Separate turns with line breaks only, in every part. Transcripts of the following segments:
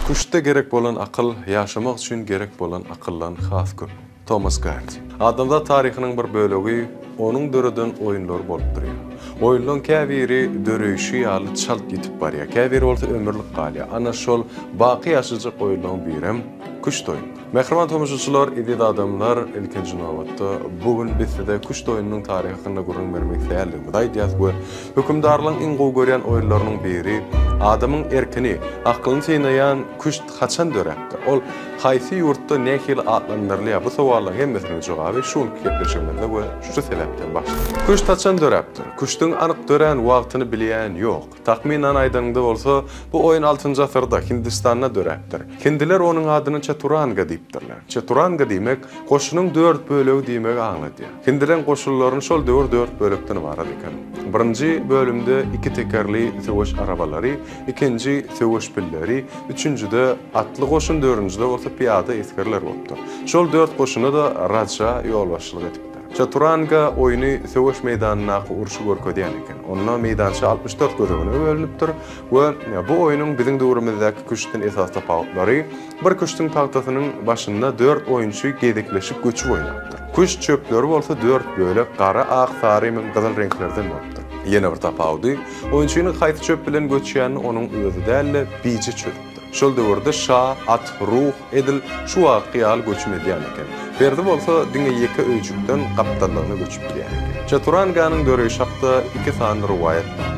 Küştde gerek bolan akyl, ýaşamak üçin gerek bolan akyldan has köp. Tomas Gardi. Adamzat taryhynyň bir bölegi onuň döreden oýunlary bolup durýar. Oýunlaryň käbiri döreýşi ýaly çalt ýitip barýar, käbiri bolsa ömürlik galýar. Ana şol baky ýaşajak oýunlaryň birem küşt oýnudyr. Mähriban tomaşaçylar, eziz adamlar, ilkinji nobatda bu gün biz size küşt oýnunyň taryhy hakynda gürrüň bermek isleýänligimizi aýdýarys we hökümdarlaryň iň gowy görýän oýunlarynyň biri, adamyň erkini, aklyny synaýan küşt haçan döräpdir? Ol haýsy ýurtda nähili atlandyrylýar? Bu sowallaryň hemmesiniň jogaby şu günki gepleşigimizde we şu sebäpden başlar. Küşt haçan döräpdir? Küştüň anyk dörän wagtyny bilýän ýok. Takmynan aýdanyňda bolsa, bu oýun altynjy asyrda Hindistanda döräpdir. Hindiler onuň adyny çaturanga diýipdirler. Çaturanga diýmek, goşunyň dört bölegi diýmegi aňladýar. Hindileň goşunlaryny şol döwür dört bölekden ybarat eken. Birinji bölümde iki tekerli söweş arabalary, ikinji söweş pilleri, üçünjide atly goşun, dördünjide bolsa pyýada esgerler bolupdyr. Şol dört goşuna-da raja ýolbaşçylyk edipdir. Çaturanga oýny söweş meýdanyndaky urşy görkezýän eken. Onda meýdança 64 gözegine bölünipdir we bu oýnuň biziň döwrümizdäki küştden esasy tapawutlary, bir küştüň tagtasynyň başynda dört oýunçy gezekleşip göçüp oýnapdyr. Küşt çöpleri bolsa dört bölek, gara, ak, sary hem gyzyl reňklerden bolupdyr. Ýene bir tapawudy, oýunçynyň haýsy çöp bilen göçýänini onuň özi däl-de, bije çözüpdir. Şol döwürde şa, at, ruh, Edil şu wagtky ýaly göçüm edýän eken. Berdi bolsa diňe ýeke öýjükden gapdallygyna göçüp bilýän eken. Çaturanganyň döreýşi hakda iki sany rowaýat bar.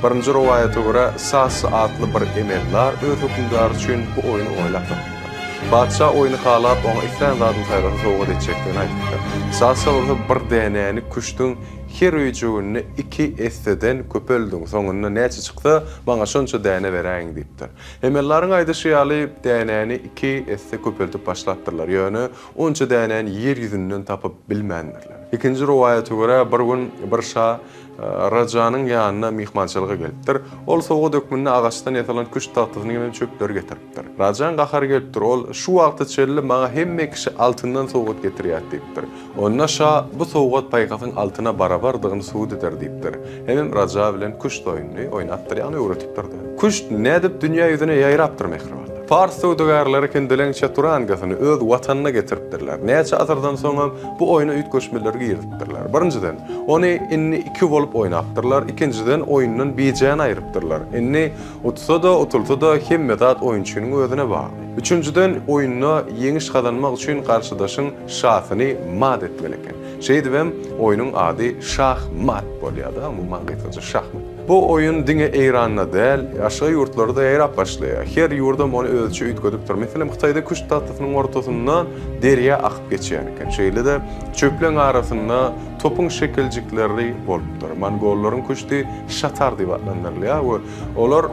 Birinji rowaýata görä, Sasy atly bir emeldar öz hökümdary üçin bu oýny oýlap tapypdyr. Patyşa oýny halap, oňa islän zadyny saýlasa sowgat etjekdigini aýdypdyr. Sasy bolsa bir dänäni küşdüň her öýjüginde iki esseden köpeldiň, soňunda näçe çyksa, maňa şonça däne beräýiň diýipdir. Emeldaryň aýdyşy ýaly, dänäni iki esse köpeldip başlapdyrlar, ýöne onça dänäni ýer ýüzünden tapyp bilmändirler. Ikinji rowaýata görä, bir gün bir şa Rajanyň ýanyna myhmançylyga gelipdir. Ol sowgat hökmünde agaçdan ýasalan küşt tagtasyny hem çöpleri getiripdir. Rajaň gahary gelipdir, ol, Şu wagta çenli maňa hemme kişi altyndan sowgat getirýär diýipdir. Onda şa, Bu sowgat paýhasyň altyna barabardygyny subut eder diýipdir. Hemem Raja bilen küşt oýnuny oýnapdyr, ýagny öwretipdir-de. Küşt nädip dünýä ýüzüne ýaýrapdyr mähribanlar? Pars söwdagärleri hindileň çaturangasyny öz watanyna getiripdirler. Näçe asyrdan soňam bu oýna üýtgeşmeleri girizipdirler. Birinjiden, ony indi iki bolup oýnapdyrlar, ikinjiden, oýundan bijäni aýrypdyrlar. Indi Utsa-da, utulsa-da hemme zat oýunçynyň özüne bagly. Üçünjiden, oýunda ýeňiş gazanmak üçin garşydaşyň şasyny mat etmeli eken. Şeýdibem, oýnuň ady şah-mat bolýar-da, umuman gysgaça şahmat. Bu oýun diňe Eýranda däl, başga ýurtlarda-da ýaýrap başlaýar. Her ýurdam ony özüçe üýtgedipdir. Meselem, Hytaýda küşt tagtasynyň ortasyndan derýa akyp geçýän eken. Şeýle-de, çöpleň arasynda topuň şekiljikleri bolupdyr. Mongollaryň küşti şatar diýip atlandyrylýar we olar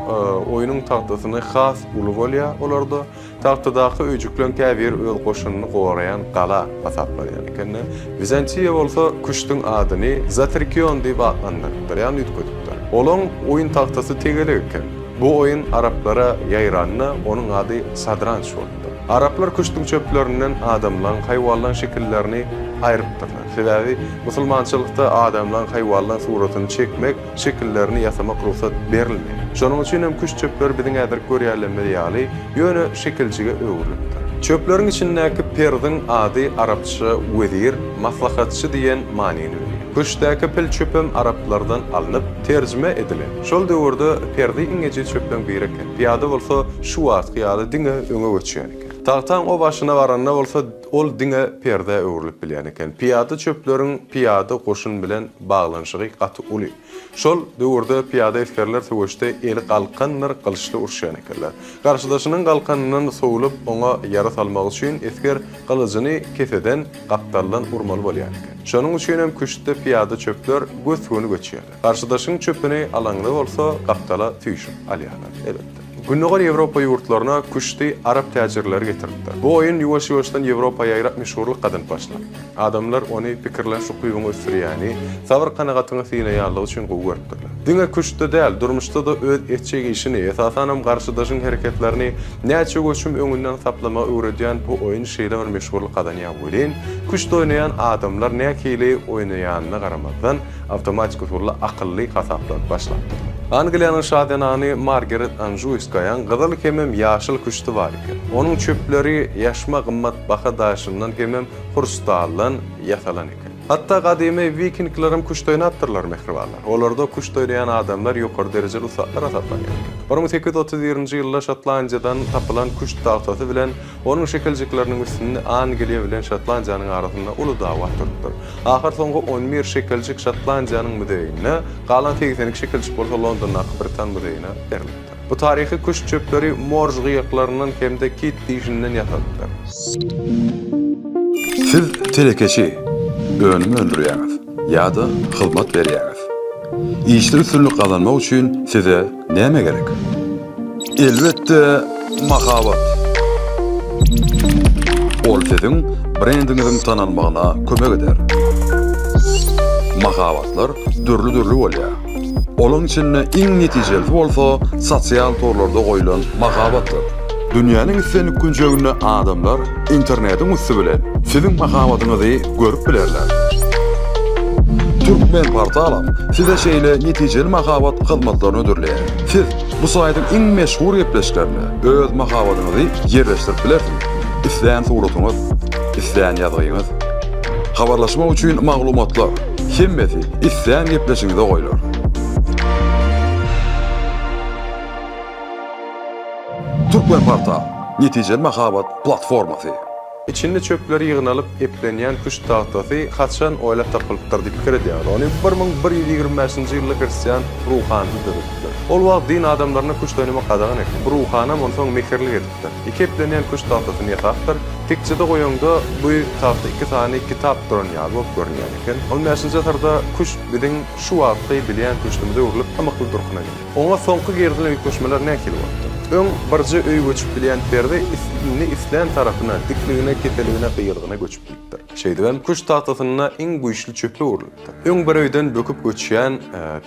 oýnuň tagtasyny has uly bolýar olarda. Tagtadaky öýjükleň käbiri öz goşunyny goraýan gala hasaplanýan ekeni. Wizantiýa bolsa küştüň adyny Zatrikion diýip atlandyrypdyr, ýagny üýtgedipdir. Olaň oýun tagtasy tegelek eken. Bu oýun araplara ýaýranda onuň ady sadranç bolupdyr. Araplar küştüň çöplerinden adamlaň, haýwanlaň şekillerini aýrypdyrlar. Sebäbi musulmançylykda adamlaň, haýwanlaň suratyny çekmek, şekillerini ýasamak rugsat berilmeýär. Şonuň üçin hem küşt çöpleri biziň häzirki görýänlerimiz ýaly, ýöne şekiljige öwrülipdir. Çöpleriň içindäki perziň ady arapça wezir, maslahatçy diýen manyny berýär. Küştdäki pil çöpem araplardan alnyp, terjime edilen. Şol döwürde perzi iň ejiz çöpleň biri eken. Pyýada bolsa şu wagtky ýaly diňe öňe göçýän eken. Tagtaň o başyna baranda bolsa ol diňe perdä öwrülip bilýän eken. Pyýada çöpleriň pyýada goşun bilen baglanyşygy gaty uly. Şol döwürde pyýada esgerler söweşde eli galkandyr gylyçly uruşýan ekenler. Garşydaşynyň galkanyndan sowlup, oňa ýara salmak üçin esger gylyjyny keseden, gapdaldan urmaly bolýan eken. Şonuň üçinem küştde pyýada çöpler gös-göni göçýärler. Garşydaşyň çöpüni alaňda bolsa gapdala süýşüp alýarlar. Elbetde. Gündogar Ýewropa ýurtlaryna küşti arap täjirleri getiripdir. Bu oýun ýuwaş-ýuwaşdan Ýewropa ýaýrap meşhurlyk gazanyp başlapdyr. Adamlar ony pikirleniş ukybyňy ösdürýäni, sabyr-kanagatyňy synaýanlygy üçin gowy görüpdirler. Diňe küştde däl, durmuşda-da öz etjek işini, esasanam garşydaşyň hereketlerini näçe göçüm öňünden saplamagy öwredýän bu oýun şeýle bir meşhurlyk gazanýar welin, küşt oýnaýan adamlar nähili oýnaýanyna garamazdan, awtomatik usulda akylly hasaplanyp başlapdyrlar. Angliýanyň şa zenany Margaret Anžuýskaýaň gyzyl hemem ýaşyl küşti bar eken. Onuň çöpleri ýaşma gymmat baha daşyndan hemem hrustaldan ýasalan eken. Hatda gadymy wikinglerem küşt oýnapdyrlar, mähribanlar. Olarda küşt oýnaýan adamlar ýokary derejeli ussatlar hasaplanýan eken. 1831-nji ýylda Şotlandiýadan tapylan küşt tagtasy bilen onuň şekiljikleriniň üstünde Angliýa bilen Şotlandiýanyň arasynda uly dawa turupdyr. Ahyrsoňky on bir şekiljik Şotlandiýanyň muzeýinde, galan 82 şekiljik bolsa Londondaky Britan muzeýine berlipdir. Bu taryhy küşt çöpleri morž gyýaklaryndan hem-de kit dişinden ýasalypdyr.
Siz telekeçi, önüm öndürýäňiz ýa-da hyzmat berýäňiz. Işde üstünlik gazanmak üçin size näme gerek? Elbetde, mahabat. Ol siziň brendiňiziň tanalmagyna kömek eder. Mahabatlar dürli-dürli bolýar. Olaň içinde iň netijelisi bolsa sosial torlarda goýlan mahabatdyr. Dünýäniň islendik künjeginde adamlar internetiň üsti bilen siziň mahabatyňyzy görüp bilerler. Türkmenportalam size şeýle netijeli mahabat hyzmatlaryny hödürleýär. Siz bu saýtyň iň meşhur gepleşiklerinde öz mahabatyňyzy ýerleşdirip bilersiňiz. Islän suratyňyz, islän ýazgyňyz. Habarlaşmak üçin maglumatlar, hemmesi islän gepleşigiňize goýlar. Türkmenportal, netijeli mahabat platformasy.
Içinde çöpler ýygnalyp eplenýän küşt tagtasy haçan oýlap tapylypdyr diýip pikir edýäňiz? Ony 1125-nji ýylda hristian ruhanysy döredipdir. Ol wagt din adamlaryna küşt oýnamak gadagan eken. Bu ruhanam onsoň mekirlik edipdir. Iki eplenýän küşt tagtasyny ýasapdyr. Tekjede goýaňda bu tagta iki sany kitap duran ýaly bolup görünýän eken. On bäşinji asyrda küşt biziň şu wagtky bilýän küştümize öwrülip ymykly durkuna geldi. Oňa soňky girizilen üýtgeşmeler nähili bolupdyr? Öň birje öý göçüp bilýän perde indi islän tarapyna, dikligine, keseligine, gyýylgyna göçüp bilipdir. Şeýdibem, küşt tagtasynda iň güýçli çöpe öwrülipdir. Öň bir öýden böküp göçýän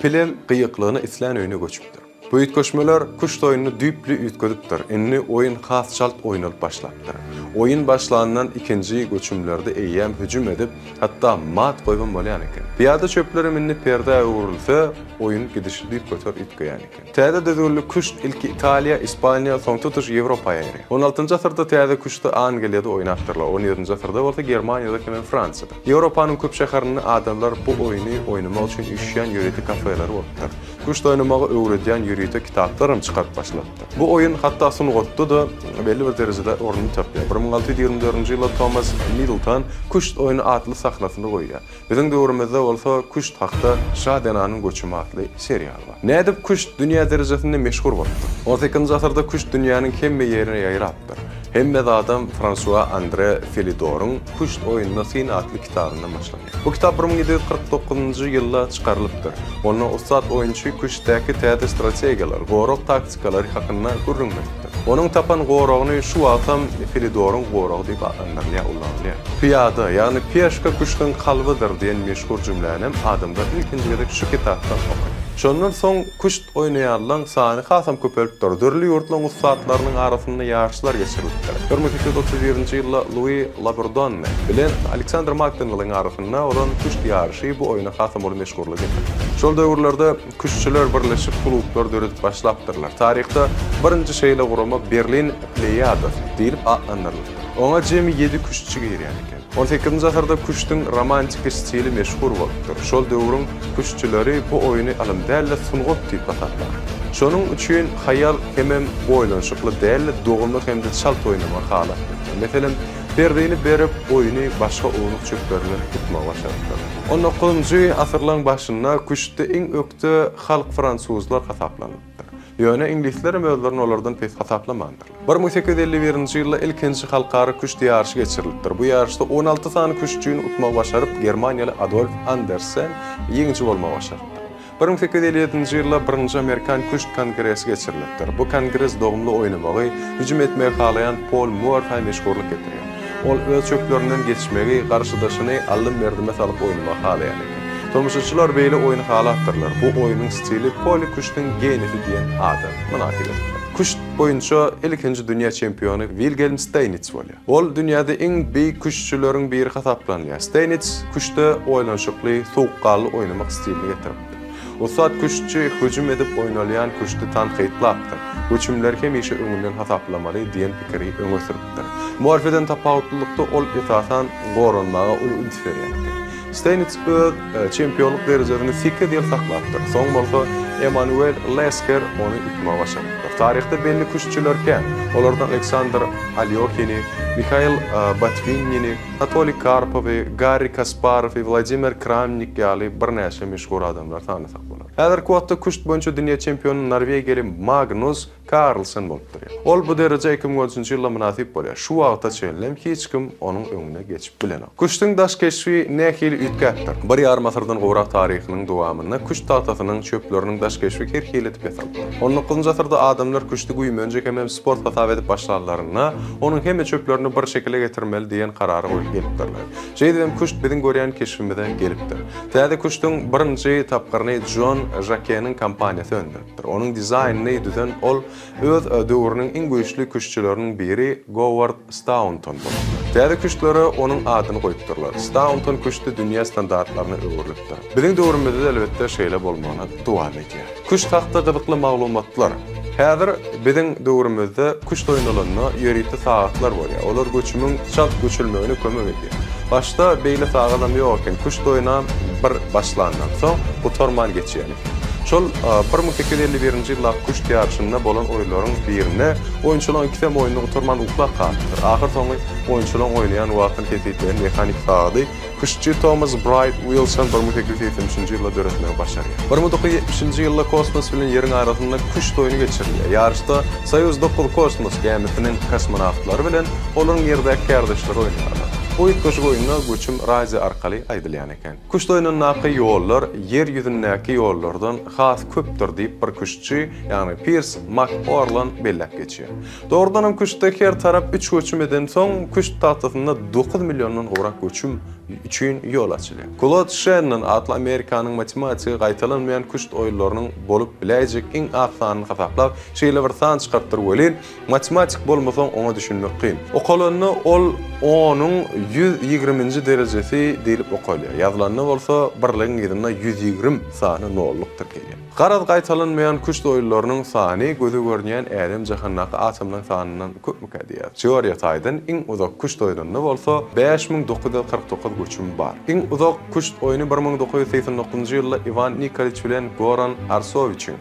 pilem gyýyklygyna islän öýüne göçüpdir. Bu üýtgeşmeler küşt oýnuny düýpli üýtgedipdir. Indi oýun has çalt oýnalyp başlapdyr. Oýun başlandan ikinji göçümlerde eýýäm hüjüm edip, hatda mat goýbam bolýan eken. Pyýada çöplerem indi perdä öwrülse, oýun gidişi düýpgöter üýtgeýän eken. Täze düzgünli küşt ilki Italiýa, Ispaniýa, soň tutuş Ýewropa ýaýraýar. On altynjy asyrda täze küşti Angliýada oýnapdyrlar, on ýedinji asyrda bolsa Germaniýada hemem Fransiýada. Ýewropanyň köp şäherinde adamlar bu oýny oýnamak üçin üýşýän ýörite kafeleri bolupdyr. Küşt oýnamagy öwredýän ýörite kitaplaram çykaryp başlapdyr. Bu oýun hatda sungatda-da belli bir derejede ornuny tapýar. 1624-nji ýylda Tomas Middleton Küşt oýny atly sahnasyny goýýar. Biziň döwrümizde bolsa küşt hakda Şa zenanyň göçümi atly serial bar. Nädip küşt dünýä derejesinde meşhur bolupdyr? On sekizinji asyrda küşt dünýäniň hemme ýerine ýaýrapdyr. Hemme zadam Fransua Andre Felidoryň Küşt oýnuna syn atly kitabyndan başlanýar. Bu kitap 1749-njy ýylda çykarylypdyr. Onda ussat oýunçy küştdäki täze strategiýalar, gorag taktikalary hakynda gürrüň beripdir. Onuň tapan goragyny şu wagtam Felidoryň goragy diýip atlandyrylýar, ullanylýar. Pyýada, ýagny peşka küştüň kalbydyr diýen meşhur jümlänem adamzat ilkinji gezek şu kitapdan okaýar. Şondan soň küşt oýnaýanlaň sany hasam köpelipdir. Dürli ýurtlaň ussatlarynyň arasynda ýaryşlar geçirilipdir. 1831-nji ýylda Lui Laburdonne bilen Aleksandr Makdonaldyň arasynda bolan küşt ýaryşy bu oýna hasam uly meşhurlyk getiripdir. Şol döwürlerde küştçüler birleşip klublar döredip başlapdyrlar. Taryhda birinji şeýle gurama Berlin Pleýadasy diýlip atlandyrylypdyr. Oňa jemi ýedi küştçi girýän eken. On sekizinji asyrda küştüň romantiki stili meşhur bolupdyr. Şol döwrüň küştçüleri bu oýny ylym däl-de sungat diýip hasaplapdyr. Şonuň üçin haýal hemem oýlanyşykly däl-de dogumly hem-de çalt oýnamagy halapdyrlar. Meselem, perdini berip, oýny başga ownuk çöpler bilen utmagy başarypdyr. On dokuzynjy asyrlaryň başynda küştde iň ökde halk fransuzlar hasaplanypdyr. Ýöne iňlislerem özlerini olardan pes hasaplamandyr. 1851-nji ýylda ilkinji halkara küşt ýaryşy geçirilipdir. Bu ýaryşda 16 sany küştçini utmagy başaryp, germaniýaly Adolf Anderssen ýeňiji bolmagy başarypdyr. 1857-nji ýylda birinji amerikan küşt kongresi geçirilipdir. Bu kongres dogumly oýnamagy, hüjüm etmegi halaýan Pol Mörfä meşhurlyk getirýär. Ol öz çöplerinden geçmegi, garşydaşyny aldym-berdime salyp oýnamagy halaýan eken. Tomaşaçylar beýle oýny halapdyrlar. Bu oýnuň stili Poly küştüň genisi diýen ada mynasyp edipdir. Küşt boýunça ilkinji dünýä çempiony Wilgelm Steýnits bolýar. Ol dünýäde iň beýik küştçüleriň biri hasaplanylýar. Steýnits küştde oýlanyşykly, sowukganly oýnamak stilini getiripdir. Ussat küştçi hüjüm edip oýnalýan küşti tankytlapdyr. Göçümleri hemişe öňünden hasaplamaly diýen pikiri öňe sürüpdir. Morfiden tapawutlylykda ol esasan goranmaga uly üns berýän eken. Steýnits öz çempionlyk derejesini sekiz ýyl saklapdyr. Soň bolsa Emanuel Lesker ony utmagy başarypdyr. Taryhda belli küştçüler kän. Olardan Aleksandr Alýohini, Mihail Botwinnini, Anatoliý Karpowy, Garri Kasparowy, Wladimir Kramnik ýaly birnäçe meşhur adamlary sanasak bolar. Häzirki wagtda küşt boýunça dünýä çempiony norwegiýaly Magnus Karlsen bolup durýar. Ol bu derejä 2013-nji ýylda mynasyp bolýar. Şu wagta çenlem hiç kim onuň öňüne geçip bilenok. Küştüň daş keşbi nähili üýtgäpdir? Bir ýarym asyrdan gowrak taryhynyň dowamynda küşt tagtasynyň çöpleriniň daş keşbi her hili edip ýasalypdyr. On dokuzynjy asyrda adamlar küşti güýmenje hemem sport hasap edip başlanlarynda, onuň hemme çöplerini bir şekile getirmeli diýen karara gelipdirler. Şeýdibem küşt biziň görýän keşbimize gelipdir. Täze küştüň birinji tapgyryny Jon Žakeniň kompaniýasy öndüripdir. Onuň dizaýnyny düzen ol öz döwrüniň iň güýçli küştçüleriniň biri Goward Staunton bolupdyr. Täze küştlere onuň adyny goýupdyrlar. Staunton küşti dünýä standartlaryna öwrülipdir. Biziň döwrümizde-de elbetde şeýle bolmagyna dowam edýär. Küşt hakda gyzykly maglumatlar. Häzir biziň döwrümizde küşt oýnalanda ýörite sagatlar bolýar. Olar göçümiň çalt göçülmegine kömek edýär. Başda beýle sagadam ýok eken. Küşt oýnam bir başlandan soň gutarman geçýän eken. Şol 1851-nji ýyldaky küşt ýaryşynda bolan oýunlaryň birinde oýunçylaryň ikisem oýnuny gutarman uklap galypdyr. Ahyrsoňy oýunçylaryň oýnaýan wagtyny kesgitleýän mehanik sagady Küştçi Tomas Braýt Uilson 1883-nji ýylda döretmegi başarýar. 1970-nji ýylda kosmos bilen Ýeriň arasynda küşt oýny geçirilýär. Ýaryşda Soýuz dokuz kosmos gämisiniň kosmonawtlary bilen olaryň ýerdäki kärdeşleri oýnaýarlar. Bu üýtgeşik oýunda göçüm radio arkaly aýdylýan eken. Küşt oýnundaky ýollar Ýer ýüzündäki ýollardan has köpdür diýip bir küştçi, ýagny Pirs Mak-Orlan belläp geçýär. Dogrudanam küştde her tarap üç göçüm edensoň, küşt tagtasynda dokuz milliondan gowrak göçüm üçin ýol açylýar. Klod Şennon atly Amerikanyň matematigi gaýtalanmaýan küşt oýunlarynyň bolup biläýjek iň az sanyny hasaplap, şeýle bir san çykarypdyr welin, matematik bolmasaň oňa düşünmek kyn. Okalanda ol onuň 120-nji derejesi diýlip okalýar. Ýazylanda bolsa birligiň yzynda 120 sany nolluk tirkelýär. Garaz gaýtalanmaýan küşt oýunlarynyň sany göze görünýän älem-jahandaky atomlaryň sanyndan köpmükä diýýär. Teoriýa taýdan iň uzak küşt oýnunda bolsa 5949 göçüm bar. Iň uzak küşt oýny 1989-njy ýylda Iwan Nikoliç bilen Goran Arsowiçiň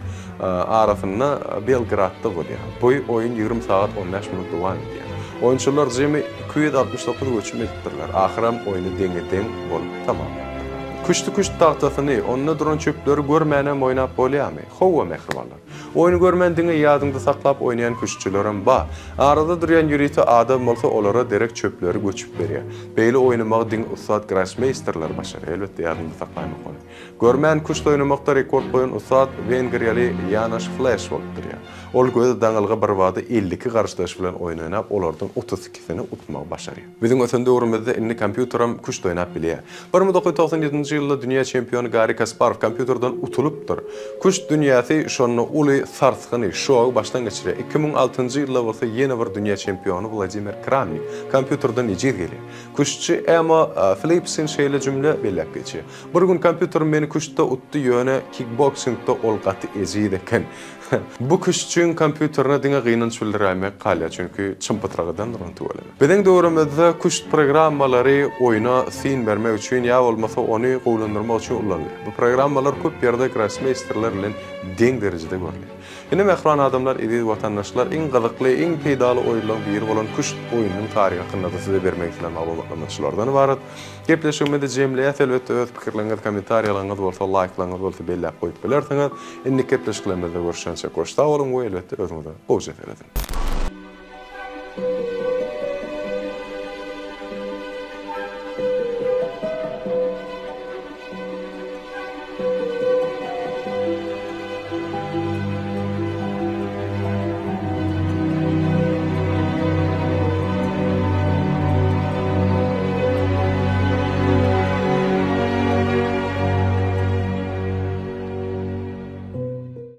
arasynda Belgradda bolýar. Bu oýun 20 sagat 15 minut dowam edýär. Oýunçylar jemi 269 göçüm edipdirler. Ahyram oýny deňe-deň bolup tamamlapdyrlar. Küşti küşt tagtasyny, onda duran çöpleri görmänem oýnap bolýamy? Howwa, mähribanlar. Oýny görmän diňe ýadyňda saklap oýnaýan küştçülerem bar. Arada durýan ýörite adam bolsa olara derek çöpleri göçüp berýär. Beýle oýnamagy diňe ussat grossmeýsterler başarýar. Elbetde ýadyňda saklaýmak ony. Görmän küşt oýnamakda rekord goýan ussat wengriýaly Ýanoş Fleş bolup durýar. Ol gözi daňylgy birbada 52 garşydaş bilen oýun oýnap, olardan 32-sini utmagy başarýar. Biziň ösen döwrümizde indi kompýuteram küşt oýnap bilýär. 1997-nji ýylda dünýä çempiony Garri Kasparow kompýuterden utulypdyr. Küşt dünýäsi şonda uly sarsgyny, şogy başdan geçirýär. 2006-njy ýylda bolsa ýene bir dünýä çempiony Wladimir Kramnik kompýuterden ejiz gelýär. Küştçi Emo Flipsin şeýle jümle belläp geçýär, Bir gün kompýuterim meni küştde utdy, ýöne kikboksingde ol gaty ejiz eken. Bu küştçiň kompýuterine diňe gynanç bildiräýmek galýar, çünki çym-pytrak edendir ony tüweleme. Biziň döwrümizde küşt programmalary oýna syn bermek üçin ýa bolmasa ony gowulandyrmak üçin ulanylýar. Bu programmalar köp ýerde grossmeýsterler bilen deň derejede görülýär. Ine mähriban adamlar, eziz watandaşlar, iň gyzykly, iň peýdaly oýunlaryň biri bolan küşt oýnunyň taryhy hakynda-da size bermek islän maglumatlarymyz şulardan ybarat. Gepleşigimizi jemleýäs elbetde öz pikirleriňiz kommentariýalaryňyz bolsa laýklaryňyz bolsa belläp goýup bilersiňiz. Indiki gepleşiklerimizde görüşýänçä hoş sag boluň we elbetde özüňize gowja serediň.